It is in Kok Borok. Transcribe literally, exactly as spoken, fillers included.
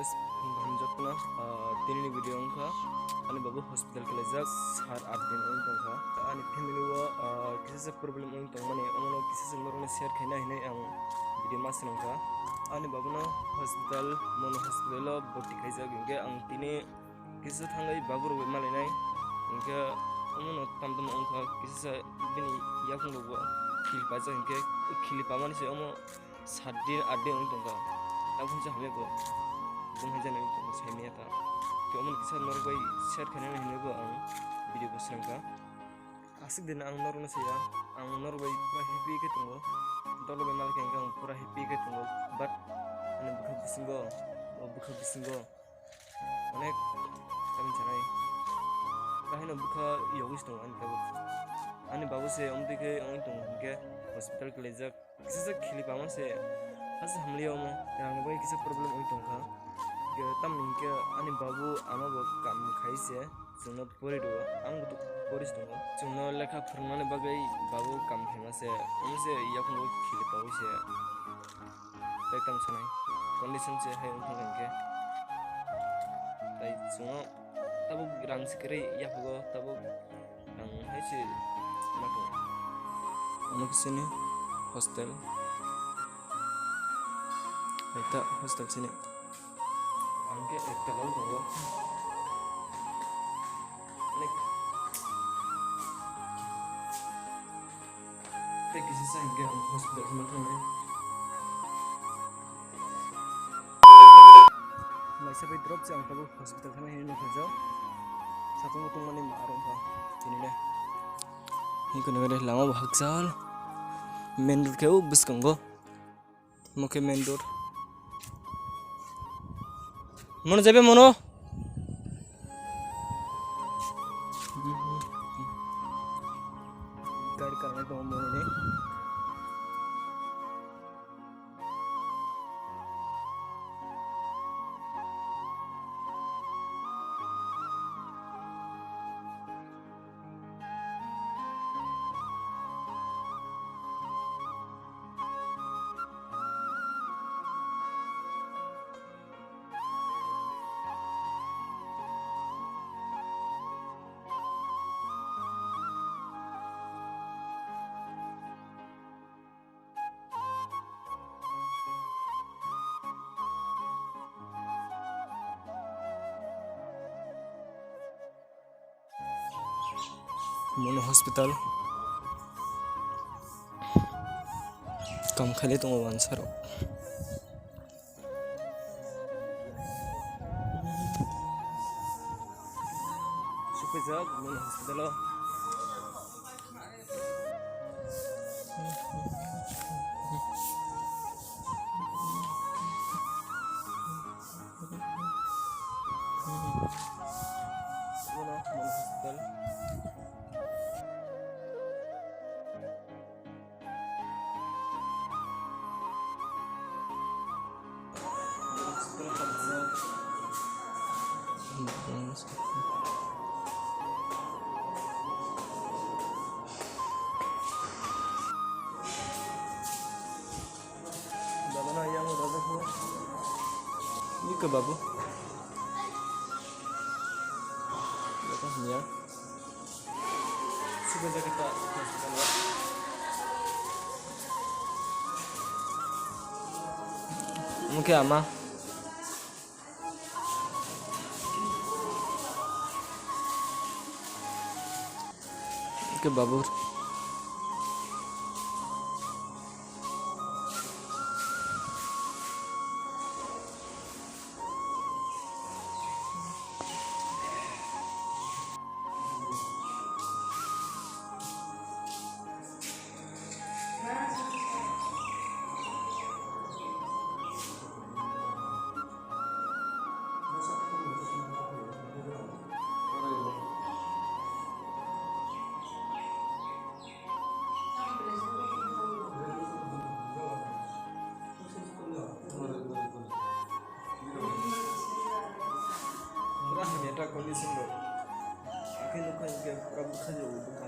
Hamjak khna, ah, tinini video wngkha ani babu hospital kalaijak sat aat din wng tongkha. Ani family o, ah, kisa problem wng tongmani, omono kisa se norokno share khaina hinwi ang video ma swnamkha. Ani babuno hospital, Mono hospital o bhorti khaijak, hinkhe ang tini kisa thangwi babu rwui malainai, hinkhe omono tamtama wngkha, kisa bini yakung rogo khili pajak, hinkhe khili pamani se omo sat din aat din wng tongkha. Tabuk se hamya bo bung hai jani wng tongkha, saimanya ta. Khe omono kisa norok bai share khainani hinwi bo ang video bo swnamkha. Aswk din ang norokno saya, ang norok bai pura happy khe tongo. Dolo bai malkha hinkhe ang pura happy khe tongo, but ani bwkha bisingo, o bwkha bisingo onek, tamni sanai, kahino bwkha yogwi se tongo ani tabuk. Ani babu se omtwi khe wngwi tongo hinkhe hospital kalaijak. Kisa se khili pama se, hasa hamli omo. Rang bai kisa problem wngwi tongkha. Ke tamni hinkhe ani babu ama bo kam khai se chwngno pori rwo. Ang bo pori se tongo. Chwngno lekha phwrwngnani bagwi babu kam khaima se, omo se yakung bo khili pawi se. Tai tamo sanai condition se hai wngkha hinkhe. Tai chwngno tabuk rang se kwrwi yaphugo tabuk. Ang hai se ma tongo. Omo khe chini hostel. Hai ta hostel chini. Ang khe ekta lok tongo. Onek. Tei kisa sa hinkhe ang hospital thangna thangnai. Maisa bai drop se ang tabuk hospital thangna hinwi nukha jak. Satung tungmani ma rwngkha tini le. Hikoni gari lama bo hakchal. Main road khe o bwskango. Omo khe main road. Mono jaibe mono. Gari karwi tongo mono ni. Mono hospital. Kam khailai tongo wansarok. Sukijak Mono hospital o. Bono Mono hospital. Baba na yang udah deh. Ini ke babu. Apa ya? Sudah kita hospital. Mungkin ama. Ke babur. Pura hamya ta condition rok. Akhai nukha hinkhe pura bwkha jago bwkha.